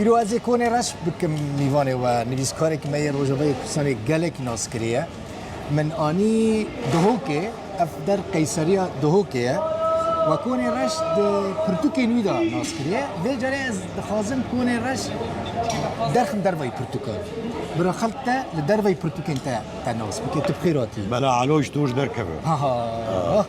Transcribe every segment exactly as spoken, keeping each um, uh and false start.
Îro ez ê Konê Reş bikim mîvanê we, nivîskarekî me yê Rojavayê Kurdistanê gelekî naskirî ye. Min anî Duhokê, ev der Qeyseriya Duhokê ye. We Konê Reş di pirtûkên wî de naskiriye. Vê carê ez dixwazim Konê Reş derxim dervayî pirtûkan. Bira xelk te li dervayî pirtûkên te, te nas bike. Tu bi xêr hatî. Bela Alo ji tu ji derkeve. Ha ha.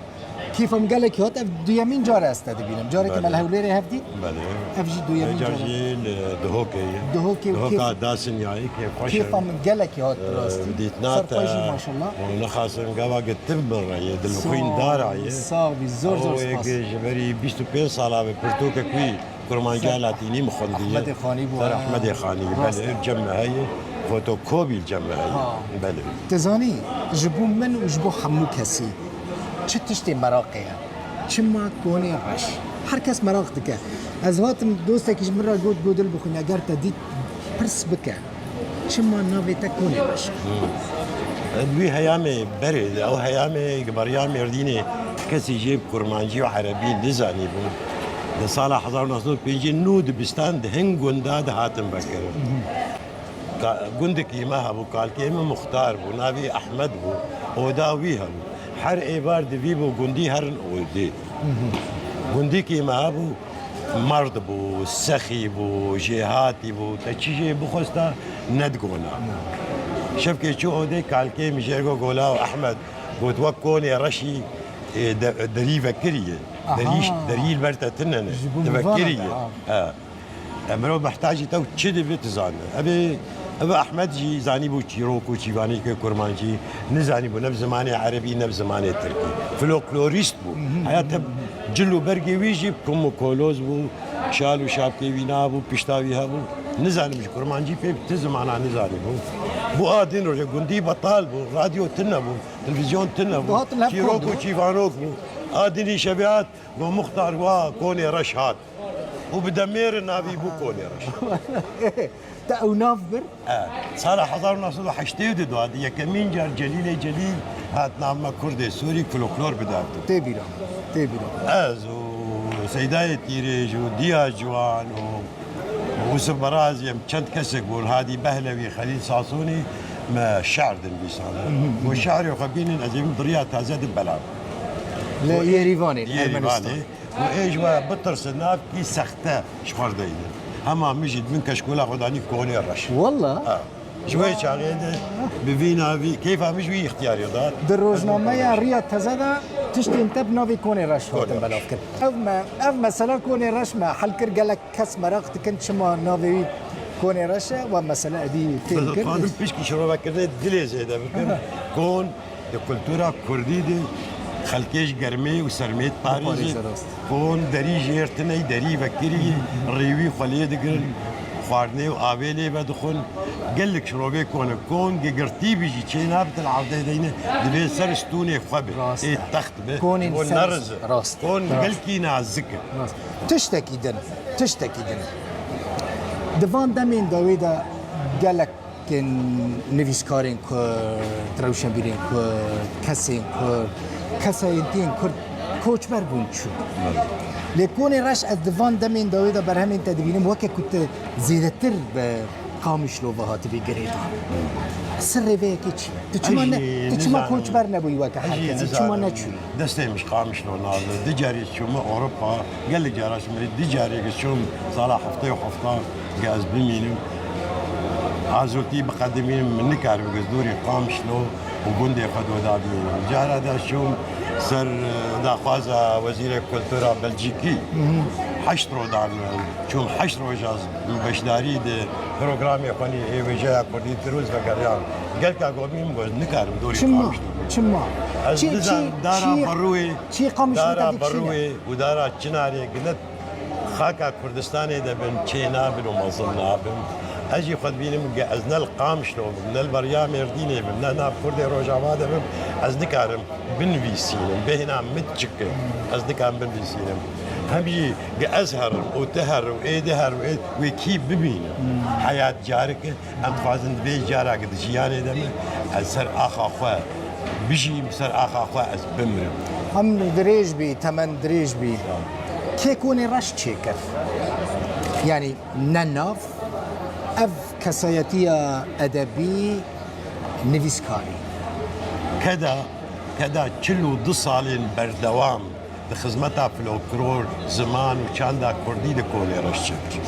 Kêfa min gelekî hat, ev duyemîn car e ez te dibînim. Carekê me li Hewlêrê hev dît. Belê. Ev jî duyemîn car e. Vêca jî li Duhokê ye. Duhokê û Duhoka Kêf-, Dasinyayê kêfxweş e. Kêfa min gelekî hat bi rastî. Dîtina te. Serxweş jî maşallah. Û nixasim gava gitim bin re ye, dilxwîn dara ye. Sağ ol, sağ ol, zor zor spas. Ew ê ji berî bîst û pênc sala ve pirtûkek wî Kurmanciya Latînî min xwendiye. Ehmedê Xanî bû, Ser ha. Ehmedê Xanî, Rast belê, e. Cem me heye. Fotokopî li cem me heye. Ha. Belê. Tu zanî, ji bo min û ji bo hemû kesî çi tiştê meraqê ye? Çima Konê Reş? Her kes meraq dike. Ez hatim, dostekî ji min re got, got, dilbixwîne, ger te dît, pirs bike. Çima navê te Konê Reş e? Hmm. Di wî heyamê berê de, ew heyamê beriya Mêrdînê kesî jê bi kurmancî û erebî nizanîbû. Di sala hezar û neh sed û pêncî nû dibistan di hin gunda dihatin vekirin. Ka-, gundekî me hebû, kalkê min muxtar bû, navê Ehmed bû, oda wî hebû. Her êvar divî bû gundî herin odê. Gundîkî me hebû, merd bû, sexî bû, jêhatî bû, te çi jê bixwesta nedigona. Şevkê çû odê, kalkê min jê re got, gola Ehmed, got, wek Konê Reşî, e, de-, derî vekirî ye. Aha. Derî, derî li ber te tune ne. Ji bo mivana de, ha. He. E, mirov mehtacî te çi dibe tu zanî. Ev ê, ev Ehmed jî zanîbû çîrok û çîvanêkê kurmancî, nizanîbû ne bi zimanê erebî ne bi zimanê tirkî. Folklorîst bû. Heya te cil û bergê wî jî kum û koloz bû, şal û şapkê wî nabû, pişta wî hebû. Nizanim ji kurmancî pê bi ti zimana nizanîbû. Bû a din rojê gundî betal bû, radyo tune bû, televîzyon tune bû, Dihatin hev çîrok û kurdin. Çîvanok bû. A dinî şevê hat, got, muxtar wa Konê Reş hat. Û bi demê re navî bû Konê Reş. Te ew nav bir? E, sala hezar û neh sed û heştê û du de, di yekemîn car Celîlê Celîl hat nav me Kurdê Sûrî folklor bidevdin. Tê bîra, tê bîra. Ez û Seydayê Tîrêj û Diya Ciwan û Ûsif Barazî em çend kesek bûn, Hadî Behlewî, Xelîl Sasûnî me şer dinivîsane. Û şerê xwe bînin ez ê bim di Riya Taze de belav. Li Yêrîvanê, Ermenistan. Û ê ji we bitirsin, navkî sexte ji xwe re deynin. Hema min jî di bin keşkola xwe danî Konê Reş. Walla? Ha. Ji wê çaxê de bi vî navî, keyfa min ji wî îxtiyarê da. Di rojnameya Riya Teze de tiştên te bi navê Konê Reş hatin belav kirin. Ev me, ev mesela Konê Reş me hel kir, gelek kes meraq dikin çima navê wî Konê Reş e, we mesele edî têm kir. Dixwazim pişkî şirovekirinê dilê zêde bikim. Kon Di kultura kurdî de xelkê ji germê û sermê diparêzin. Diparêze, rast. Kon derî jêr tune yî, derî vekirî, rêwî xwe lê digirin, xwarinê û avê lê vedixwin. Gelek şirovê kon e. Kon gigirtî bî jî çê nabitin erdê deyne, divê ser stûnê xwe be. Rast e. Ê text be. Konên ser, rast. Kon gelkî nazik e. Rast. Tiştekî din, tiştekî din. Di van demên dawê de gelek Kên nivîskarên Kurd, rewşenbîrên Kurd, kesên Kurd, kesayetiyên Kurd koçber bûn çûn. Lê Konê Reş ez di van demên dawê de berhemên te dibînim, weke ku tu zêdetir bi Qamişlo ve hatibî girêdan. Sirrê vê yekê çi ye? Tu çima ne, tu çima koçber nebûyî weke her kesî? Çima neçûyî? Destê min ji Qamişlo nabe. Du carî çûme Ewropa, gelek cara ji min re du carê çûm sala heftê û heft, ge ez bimînim. Azûrtî biqedimînim, min nikarim ez dûrî Qamişlo û gundê xwe doda bimînim. Cara de çûm ser, e, daxwaza Wezîrê Kultura Belcîkî. Heşt roj dan çûm, heşt roja beşdarî di programê xwe nî ê wêjeya kurdî dirûz vegeriyan. Gelka gomîm got, nikarim dûrî Qamişlo bim. Çima? Çima? Ez çi, nizam çi, dara çi, berûê, çi Qamişlo dara te dikişîne? Berûê û dara Çinarê ginet xaka Kurdistanê de bin çê nabin û mezin nabin. Ez jî xwe dibînim ge ez ne li Qamişlo bim, ne li beriya Mêrdînê bim, ne nav Kurdê Rojava de bim, ez nikarim binivîsînim, bêhna min çik e, ez nikarim binivîsînim. Hem jî ge ez herim û tu her û ê di her û ê wê kî bibînim. Heyat carik e, em dixwazin di vê carekê di jiyanê de me, ez ser axa xwe bijîm, ser axa xwe ez bimirim. Em dirêj bî, temen dirêj bî. Kê Konê Reş çêkir? Yanî ne nav, ev kesayetiya edebî, nivîskarî. Keda, keda çil û du salên berdewam di xizmeta folklor, ziman û çanda kurdî di Konê Reş çêkir.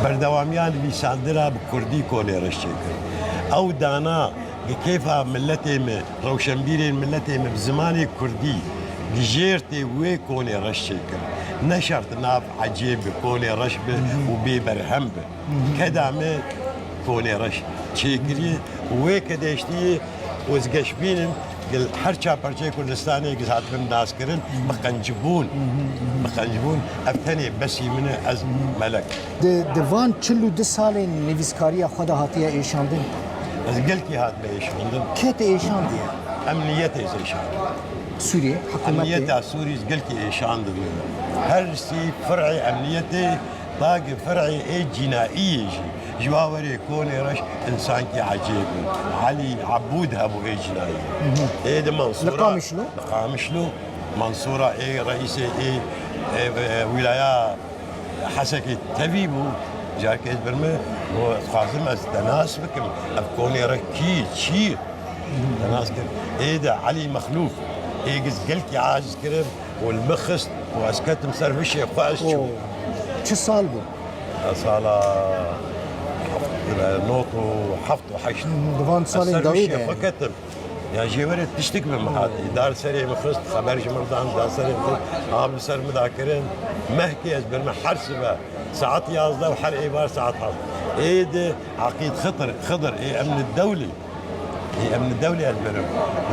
Berdewamiya nivîsandina bi kurdî Konê Reş çêkir. Ew dana bi kêfa miletê me, rewşenbîrên miletê me bi zimanê kurdî, gijêrtê wê Konê Reş çêkir. Ne şert nav ecêb bi Konê Reş bi û bê berhem bi. Keda me Konê Reş çêkiriye û wê kedê eştiye û ez geşbîn im, gel her çar parçeyê Kurdistanê giz hatibin naskirin, bi qencibûn, bi qencibûn, ev tenê besî min e, ez melek. Di, di van çil û du salên nivîskariya xwe de hatiye êşandin? Ez gelkî hatime êşandin. Kê te êşandiye? Emniyetê ez êşandim. Sûriyê, hikûmetê? Emniyeta Sûrî ez gelkî êşandin. Her sî fir'ê emniyetê, tagê fir'ê ê cînaiyê jî. Ji wa werê Konê Reş insankî ecêb bû. Elî Ebûd hebû ê cînaiyê. Ê di Mansûra. Li Qamişlo? Li Qamişlo. Mansûra ê reîsê ê, ê, ê, wîlaya Hesekê tevî bû, carkê ez birme, û dixwazim ez te nas bikim. Ev Konê Reş kî, çi? Te nas kir. Ê de Elî Mexlûf, ê giz gelkî aciz kirim û li min xist û ez ketim ser vişê xwe, ez çûm. Oo. Çi sal bû? Sala heft, not û heft û heşt. Hı hı, di van salên dawî de. Ez ser vişê xwe ketim. Ya jê were tiştik bi min hatî. Dar serê min xist, xeber ji min dan, dar serê min xist. Av li ser min da kirin. Mehkê ez birme her sibe. Saet yazdeh û her êvar saet heft. Ê di Aqîd Xidr, Xidr, ê emni dewlî. Ê emni dewlî ez birim.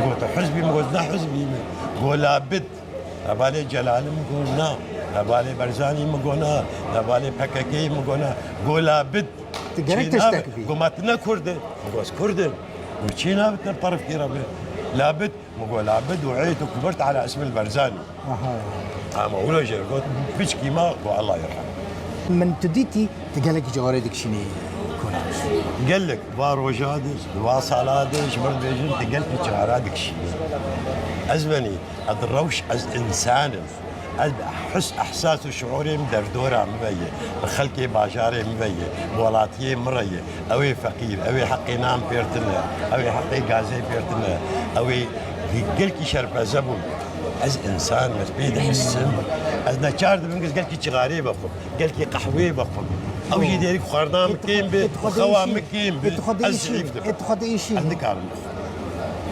Got, tu hizbî mi? Got, ne hizbî mi? Got, labid. Hevalê Celalî mi? Got, na. Hevalê Berzanî mi? Got, na. Hevalê P K K'yî mi? Got, na. Got, labid. Tu gerek tiştek bî. Got, ma tu ne Kurd î? Got, ez Kurd im. Got, çi nabit ne tarif kira be? Labid. Mi got, labid û ê tu kubirt ala ismil Berzanî. Aha. Ama wilo jê got, piçkî ma, got, Allah yerham. Min tu dîtî, tu gelekî cixarê dikişînî Konê Reş. Gelek, va roja de, va sala de, ji min dibêjin, tu gelkî cixara dikişînî. Ez benî, ez rewş, ez însan im. Ez his, ihsas û şuurê min derdora min ve ye, bi xelkê bajarê min ve ye, bi welatiyê min re ye. Ew ê feqîr, ew ê heqê nan pêr tune, ew ê heqê gazê pêr tune, ew ê gelkî şerpeze bûn. Ez însan im, ez pê dihisim. Ez neçar dibim, ez gelkî çixarê vexwim, gelkî qehwê vexwim. Ew jî dêrî xwarina min kêm bi, xewa min kêm bi, ez zîf dibim. Ez nikarim bixwim.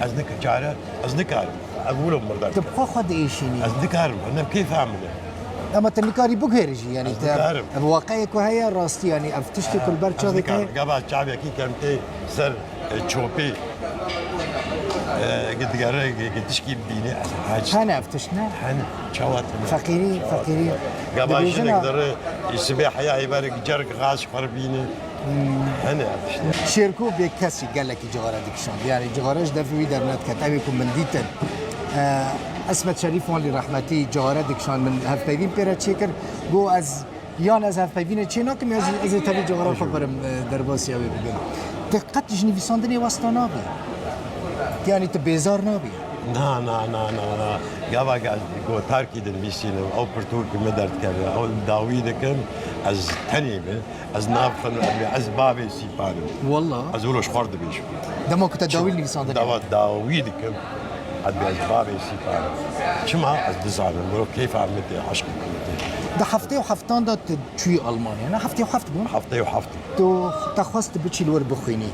Ez nika-, çare, ez nikarim. Ev wilo murdar. Tu bi xwe xwe diêşînî. Ez nikarim, ne kêfa min e. Ama tu nikarî biguherî jî, yanî. Ez te nikarim. Ev waqiê ku heye rastî, yanî ev tiştê ku li ber çavê te. Ez nikarim. Gava çavekî kem tê ser, e, çopê, e, digere, tişkî bibîne, ez hac. Hene ev tişt ne? Hene, çawa tune? Feqîrî, feqîrî. Gava jinek dere, sibê heya êvarê cerg xaç xwe bîne. Hene ev tişt. Şêrko Bêkesî gelekî cixare dikişand. Yanî cixare ji dervê wî dernediket. Ew ê ku min dîtin. E, Esmet Şerîf Wanlî rehmetî cixare dikişand. Min hevpeyvîn pê re çêkir. Got ez, yan ez hevpeyvînê çê nakim, ya jî ez ê tevî cixara xwe birim, e, derbasiya wê bikim. Tu qet ji nivîsandinê westa nabî. Yanî tu bêzar nabî. Na, na, na, na, na. Gava ge-, gotarkî dinivîsînim, ew pirtûkî min derdikeve, ew dawî dikim, ez tenê me. Ez nabixim, ez bavê Sîpan im. Walla. Ez wilo ji xwe re dibêjim. Dema ku te dawî nivîsandin. Dema dawî dikim, ez bavê Sîpan im. Çima? Ez dizanim, wilo keyfa min tê, eşqê min tê. Di heftê û heftan de tu çûyî Almanya, ne? Heftê û heft bû? Heftê û heft. Tu te xwest tu biçî li wir bixwînî.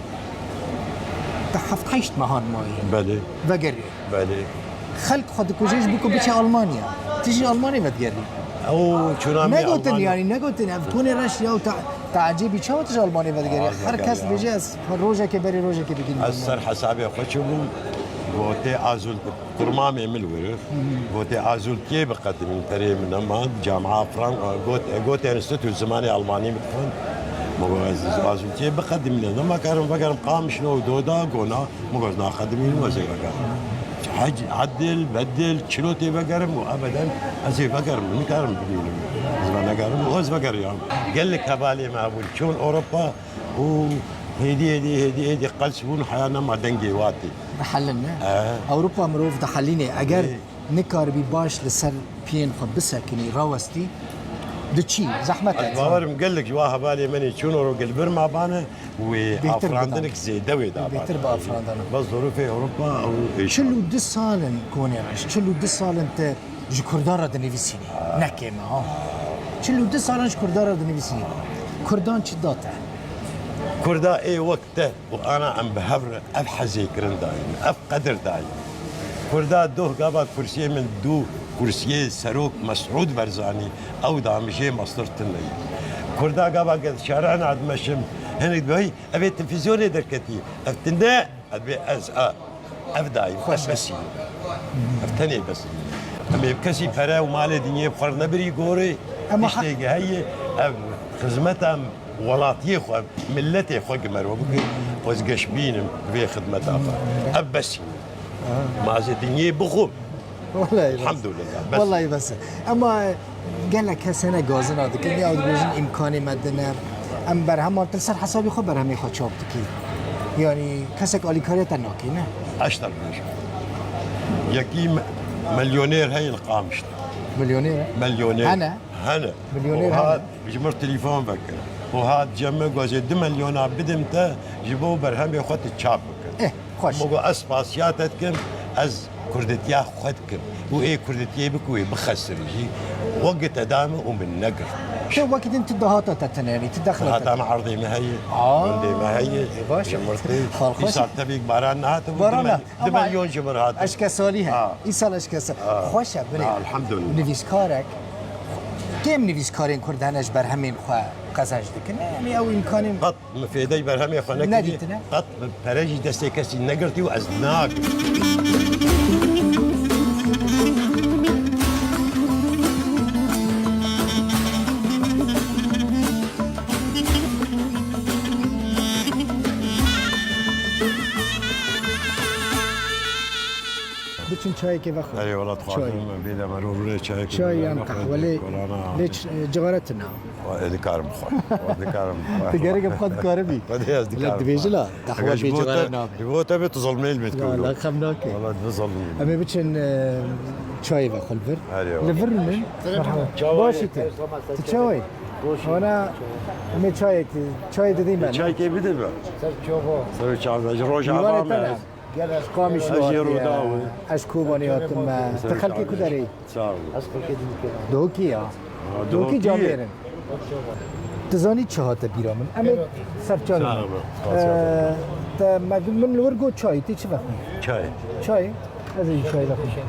Te heft heşt mehan mayî. Belê. Vegeriyê. Belê. Xelk xwe dikuje ji bo ku biçe Almanya. Tu jî Almanyayê vedigerî. Ew çûna me Negotin Almanya. Yanî, negotin. Ev Konê Reş ya, te, te ecêbî çawa tu ji Almanyayê vedigerî? Her kes dibêje ez rojekê berê rojekê digînim Almanya. Ez ser hesabê xwe çûbûm. Gotê Azul, kurmamê min li wir. Gotê Azul kê biqedimîn, perê min nema, camia Frank, got, gotê Enstitû Zimanê Almanî min dixwend. Ma got ez Azul kê biqedimîne, nema karim vegerim Qamişlo û Doda, gona. Min got, naxedimînim, ez ê vegerim. Hed-, hedil, bedil, çilo tê vegerim û ebeden ez ê vegerim, nikarim bimînim. Ez venegerim û ez vegeriyam. Gelek hevalê me hebûn, çûn Ewropa û hêdî, hêdî, hêdî, hêdî qels bûn, heya nema dengê watê. Dihelin, ne? He. Ewropa mirov dihelînê. Eger Ê. nikaribî baş li ser piyên xwe bisekinî, rawestî, Diçî, zehmet e. Ez bawerim gelek ji wa hevalê min ê çûn ro gilbir mabane û wê Bêhtir afrandinek bidan. Zêde wê dabane. Bêhtir bi afrandana. Bes zorofê Ewropa û Çil û du sal in konê re, çil û du sal in te ji Kurdan re dinivîsînî. Ne kêm e, ha. Çil û du sal in ji Kurdan re dinivîsînî. Kurdan çi da te? Kurda ê wek te û ana em bi hev re ev hezê kirin dayîn, ev qedir dayîn. Kurda doh gava kursiyê min dû kursiyê serok Mesûd Barzanî, ew damijê mastir tune ye. Kurda gava gel şarana dimeşim, hinek dibê, "Hey, ev ê televîzyonê derketî, ev tune." Ez bê ez a, ev dayîm, ev Xweş e. Besî. Ev tenê besî. Em ê kesî pere û malê dinyê bi xwe nebirî gorê, Ema ha- tiştê heye, ev xizmeta welatiyê xwe, milletê xwe gi merve bike, ez geşbîn im vê xidmeta xwe. Ev besî. Ma ez ê dinyê bixwim. Wallahî bes. Elhamdulillah, bes. Wallahî bes e. Ema gelek kes hene gazina dikin ya dibêjin îmkanê me din e. Em berheman tu li ser hesabê xwe berhemê xwe çap dikî. Yanî kesek alîkariya te nakê, ne? Eşter bêjim. Yekî me-, milyoner heye li Qamişlo. Milyoner e? Milyoner. Hene? Hene. Milyoner O hat hene. Ji mir telefon vekir. O hat cem me, got, "Ez ê du milyona bidim te, ji bo berhemê xwe tu çap bikir." Eh, xweş. Min got, "Ez spasiya te dikim, ez kurditiya xwe dikim. Û ê kurditiyê bik wê bixesirî jî. Wek te dame û min negirt." Te wekî din tu dahata te tune, yanî tu dexla te. Dahata me erdê me heye, Aa, gundê me heye, e, baş e. Ji mir tê. Xal xweş. Îsal tevîk baran nehate bû, Baran du mil-, ne. Du Ama milyon ji mir hate. Eşke salî he. Ha. Îsal eşke sa-, Ha. Xweş e, birê. Ha, elhamdülillah. Nivîskarek, kêm nivîskarên Kurd hene ji berhemên xwe qezenc dikin. Yanî ew îmkanên Qet min fêdey berhemê xwe nekiriye. Nedîtine. Qet min pere jî destê kesî negirtî û ez nakim. Biçin çayekê vexwin. Erê, wela dixwazim Çay. Bêde merû rûnê çayekê Çay bide yan vexwin, qehwe lê, qolana. Lê ç-, cixare tune. Wa, ê, dikarim bixwe. Wa, dikarim bixwe. Tu gerek bi xwe dikaribî. Wa, dê ez Wela dikarim. Dibêji la, qehwe Eger ji bê bo cixare te, nabe. Ji bo te bê tu zilmê li bê dikewî. La, la, xem nake. Wela, tu zilmê. Em ê biçin, e, çayê vexwin li vir. Erê, wela. Li vir min. Merhaba. Çawa Baş yê î te? Tu çawa yî? Wana, em ê çayekî, çayê didî me. Çayekê bide be. Ser çava. Ser çava. Ji Rojava me. Gel ez Qamişlo hatiye. Ez jê Rûdaw e. Ez Kobanê hatime. Tu xelkê ku derê yî? Sağ ol. Ez xelkê Dihokê. Dihokî ya. Ha, Dihokî Dihokî. Camêrin. Tu zanî çi hate bîra min? Em ê serçavê Sağ ol. Ee, te me, min li wir got çay, tê çi vexwî? Çay. Çay? Ez ê çay vexwim.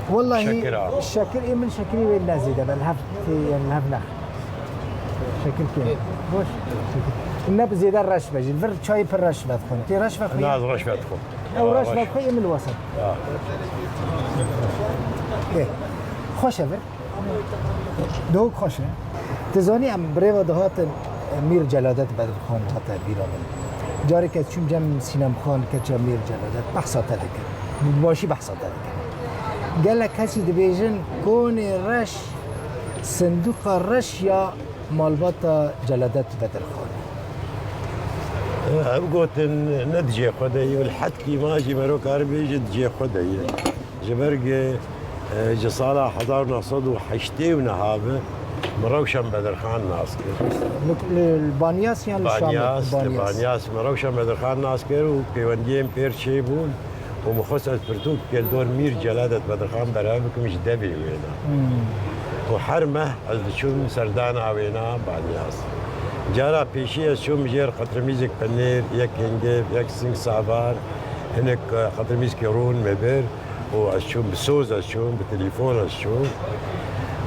Wellahî Şekir a. Şekir ê min şekirê wê ne zêde be, li hev tê, yani li hev nex. Şekil kêm. Boş. Şekil. Ne bi zêde reş be jî. Vir çayê pir reş vedixwin. Tê reş vexwî? Na, ez reş vedixwim. Ew reş vexwî, ê min wasa. Ya. Ê. Xweş e vir. Dihok xweş e. Tu zanî em bi rêva dihatin, Mîr Celadet Bedirxan hate bîra min. Careke ez çûm cem Sînemxan keça Mîr Celadet behsa te dikir. Bi başî behsa te dikir. Gelek kesî dibêjin konê reş, sinduqa reş ya malbata Celadet Bedirxan. Ev gotin ne di cihê xwe de ye, li hetkî ma jî mero karibêje di cihê xwe de ye. Ji ber ku, e, ji sala hezar û neh sed û heştê û neh bi min Rewşen Bedirxan nas kir. Li, li, li Banyas yan li Şamê? Banyas, li Banyas. Banyas. Min Rewşen Bedirxan nas kir û pêwendiyên pêr çêbûn û min xwest ez pirtûkeke li dor Mîr Celadet Bedirxan berhev bikim ji devê wê de. Hmm. Û her meh ez diçûm serdana wêna Banyas. Cara pêşî ez çûm jêr qetremîzek penêr, yek hingiv, yek sing savar, hinek, e, qetremîzkê rûn me bir. û ez çûm bi soz, ez çûm bi telefon, ez çûm.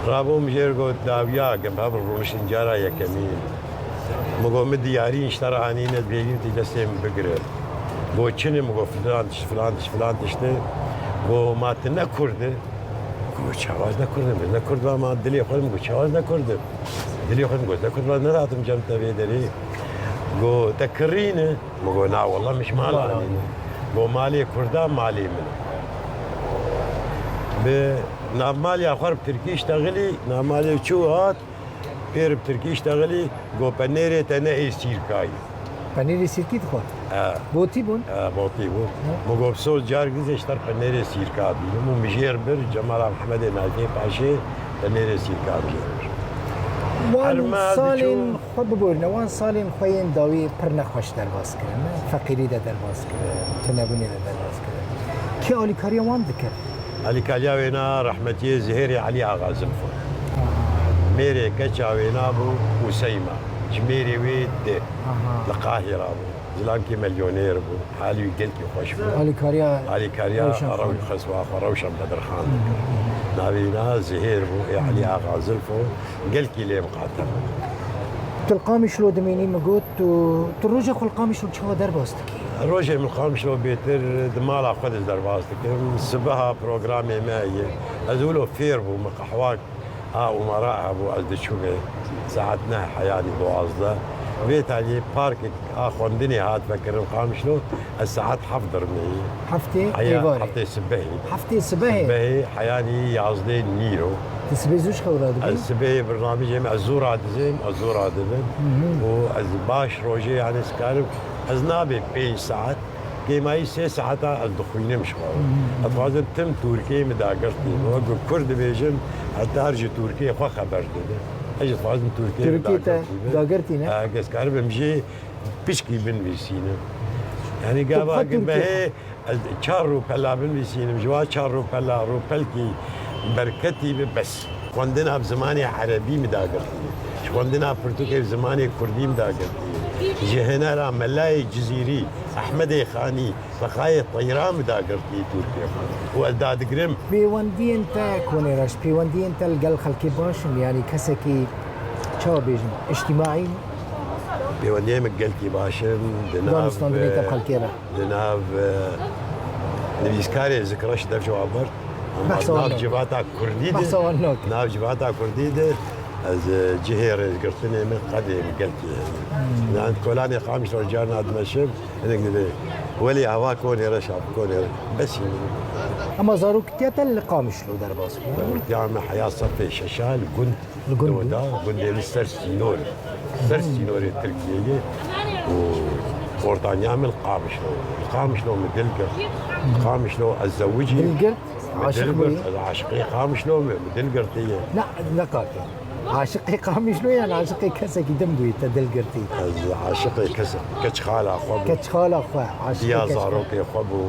Rabûm jêr got, dawiya, em hev rûniştin cara yekemîn. Min got, min diyarî ji te re anîne, dibêjin tê destê min bigire. Got, çi ne? Min got, filan tişt, filan tişt, filan tişt e. Got, ma tu ne Kurd î? Got, çawa ez ne Kurd im? Ez ne Kurd be, ma dilê xwe, min got, çawa ez ne Kurd im? Dilê xwe, min got, ne Kurd be, nedihatim cem te vê derê. Got, te kirîn î? Min got, na wele, min ji mal anîne. Got, malê Kurda malê min e. Bi navmaliya xwe bi tirkî iştexilî, navmalê çû hat, pêr bi tirkî iştexilî, got, penêrê te ne ê sîrkayî. Penêrê sîrkî dixwar? He. Botî bûn? He, botî bûn. He. Min got, soz car gizê ji te re penêrê sîrka bînim û min jêr bir, Cemala Mihemedê Nayfê Paşê penêrê sîrka jêr bir. Wan salên xwe biborîne, wan salên xwe yên dawî pir nexweş derbas kirin, feqîrî de derbas kirin, tunebûnê de derbas kirin. Kê alîkariya wan dikir? Alîkariya wêna rehmetiyê Zihêrê Elî Axa Zilfo. Mêrê keça wêna bû Useyma. Ji mêrê wê di Aha. li Qahîra bû. Zilamkî milyonêr bû. Halî wî gelkî xweş bû. Alîkariya Alîkariya Rewşen Xan. Rewşen Xeswa xwe Rewşen Bedirxan dikir. Navê wîna Zihêr bû, ê Elî Axa Zilfo. Gelkî lê miqate bû. Tu li Qamişlo dimînî, min got, tu, tu rojê xwe li Qamişlo çawa derbas dikî? Rojê min Qamişlo bêtir di mala xwe de derbas dikim. Sibeha programê me ye. Ez wilo fêr bûm, qehwa a umara hebû, ez diçûmê saet neh heyanî duwazdeh. Vê taliyê parkek a xwendinê hat vekirin Qamişlo, ez saet heft dirmeyî. Heftê Heya, êvarê? Heftê sibehê. Heftê sibehê? Sibehê heyanî yazdê nîro. Tu sibê zû ji xew radibî? Ez sibehê birnamijê me, ez zû radizêm, ez zû radibim. Mhm. Û ez baş rojê, yani, ez karim, ez nabê pênc saet, kêmayî sê saeta ez dixwînim ji xwe. Mhm. Ez dixwazim tim Tirkiyê min dagirtî. Wek ku Kurd dibêjin, heta her ji Tirkiyê xwe xeber dide. Ez jî dixwazim Tirkiyê min Tirkiyê te dagirtî bin. Dagirtî ne? Ez karibim jê piçkî binivîsînim. Yani, gava Tirkiyê. Bihê ez çar rûpela binivîsînim, ji wan çar rûpela rûpelkî berketî bi bes. Xwendina bi zimanê erebî min dagirtiye. Ji xwendina pirtûkê bi zimanê kurdî min dagirtiye. Ji hinera Melayê Cizîrî, Ehmedê Xanî, Feqayê Teyra min dagirtiye Tirkiyê xwe. Û ez dadigirim. Pêwendiyên te, Konê Reş, pêwendiyên te li gel xelkê baş in? Yanî kesekî, çawa bêjim, îctîmaî in? Pêwendiyên min gelkî baş in. Di nav, Danûstandinê te bi xelkê re? Di nav, e, nivîskarê Zikreş dev ji wan bir. Behsa wan nav nake. Civata Kurdî de, Behsa wan nake. Nav civata Kurdî de, ez, e, cihê rêzgirtinê min qedê min gelkî heye. Hmm. Yan kolanê Qamişlo carna dimeşim, hinek dibê, welê ava Konê Reş a, Konê Reş. Besî min. Ema zaroktiya te li Qamişlo derbas bû? Zaroktiya me heya sefê şeşa li gund Li gund bû? Doda, gundê li ser sînor. Ser sînorê Tirkiyeyê û ortaniya min li Qamişlo. Li Qamişlo min dil girt. Li Qamişlo ez zewicî. Dil girt? Min Aşiq dil bûyî? Girt. Ez aşiqê Qamişlo me, min dil girtiye. Na, ne kake. Aşiqê Qamişlo yan aşiqê kesekî din bûyî te dil girtî? Ez aşiqê kes-, keçxala xwe bûm. Keçxala xwe, aşiqê Diya keçxala. Zarokê xwe bû.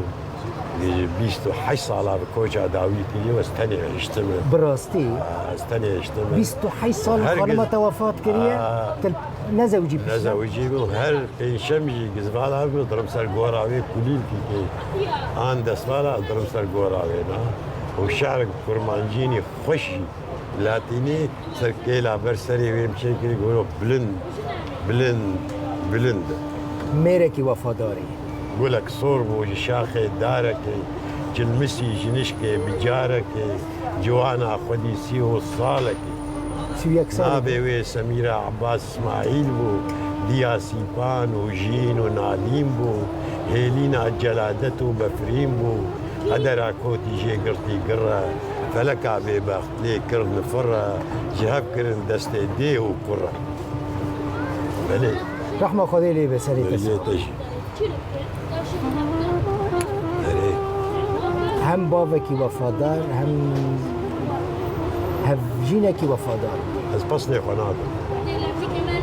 Bîst û heşt sala bi koça dawî kiriye û ez tenê hiştime. Bi rastî? Ha, ez tenê hiştime. Bîst û heşt sal Her xanima giz-, te wefat kiriye, ha, te nezewicî bû? Nezewicî bû. Her pêncşem jî gizvala bû, dirim ser gora wê kulîlkî kê. An destvala dirim ser gora wê na. Û şe'rek kurmancînî xweş jî. Latînî ser kêla ber serê wê çêkirî, goro bilind, bilind, bilind. Mêrekî wefadarî. Gulek sor bû ji şaxê darekê, cilmisî ji nişkê bi carekê, ciwana xwedî sî û salekê. Sî û yek salekê. Navê wê Semîra Abbas Îsmaîl bû, diya Sîpan û Jîn û Nalîn bû, hêlîna Celadet û Befrîn bû. Qedera kotî jê girtî gir e, feleka bêbext lê kir nifir e, ji hev kirin destê dê û kur e. Belê. Rehma Xwedê lê be serê te. Berî te jî. Erê. Hem bavekî wefadar, hem hevjînekî wefadar. Ez pesnê xwe nadim.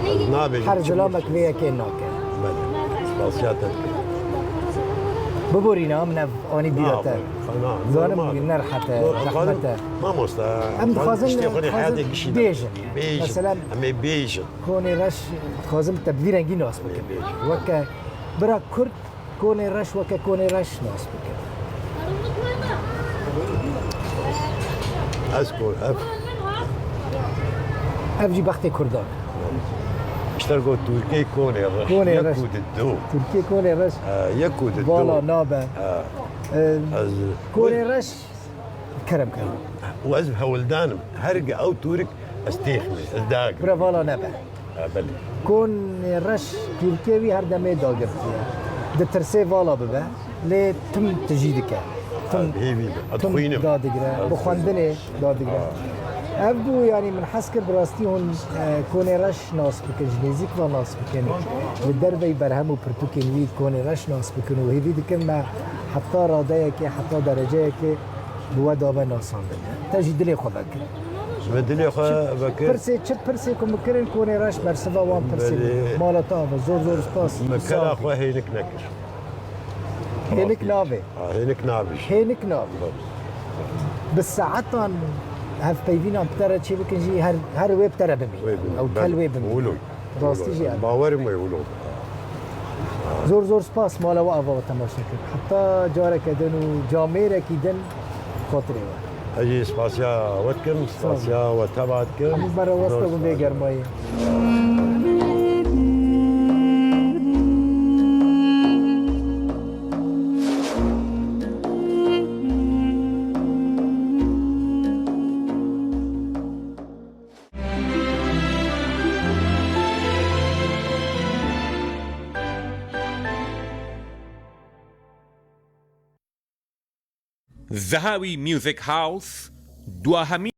Ez nabêjim. Her çi zilamek vê yekê nake. Belê. Spasiya te dikim. Biborîne, min ev anî bîra te. Na, na, Zanim normal. Nerhet e, Nor-, rehmet e. Mamoste, em dixwazin, tiştê xwe dixwazin heyatê gişî de bêjin. Bêjin. Mesela, em ê bêjin. Konê Reş, dixwazim te bi vî rengî nas bikim. Em ê bêjin. Weke bira Kurd, Konê Reş weke Konê Reş nas bikim. Ez ko-, ev. Ev jî bextê Kurdan. Ji te re got Tirkê Konê Reş. Konê Reş. Yek û di du. Tirkê Konê Reş. He, yek û di du. Vala nabe. He. Em, Ez Konê Reş, kerem kerem. Û ez hewldan im. Her ge ew Tirk ez têxmê, ez dagim. Bira vala nebe. Ha, belê. Konê Reş Tirkiyê wî her demê dagirtiye. Ditirsê vala bibe, lê tim tijî dike. Tim, Ha, hêvî be. Ha, tim dixwînim. Dadigire, Ha, bi xwendinê dadigire. Ha. Ev bû, yanî min hez kir bi rastî hûn, e, Konê Reş nas bikin, ji nêzîk ve nas bikin. Li derveyî berhem û pirtûkên wî Konê Reş nas bikin û hêvî dikin me heta radeyekê, heta dereceyekê bi we dabe nasandin. Te jî dilê xwe vekir. Min dilê xwe vekir. Pirsê, çi pirsê ku min kirin, konê reş bersiva wan pirsê. Belê. Mala te ava, zor zor spas. Min kela xwe hênik nekir. Hênik navê. Ha, hênik navê. Hênik navê. Bi saetan hevpeyvînan bi te re çê bikin jî her, her wê bi te re bimî. Wê bimî. Ew kel wê bimî. Wilo. Rastî jî. Bawerim wê wilo. Zor zor spas, mala we ava we temaşe kir. Heta careke din û camêrekî din xatirê we. Ez jî spasiya we dikim, spasiya we teva dikim. Hemû me re westa bûn vê germayê. Zehawî Music House, duahemîn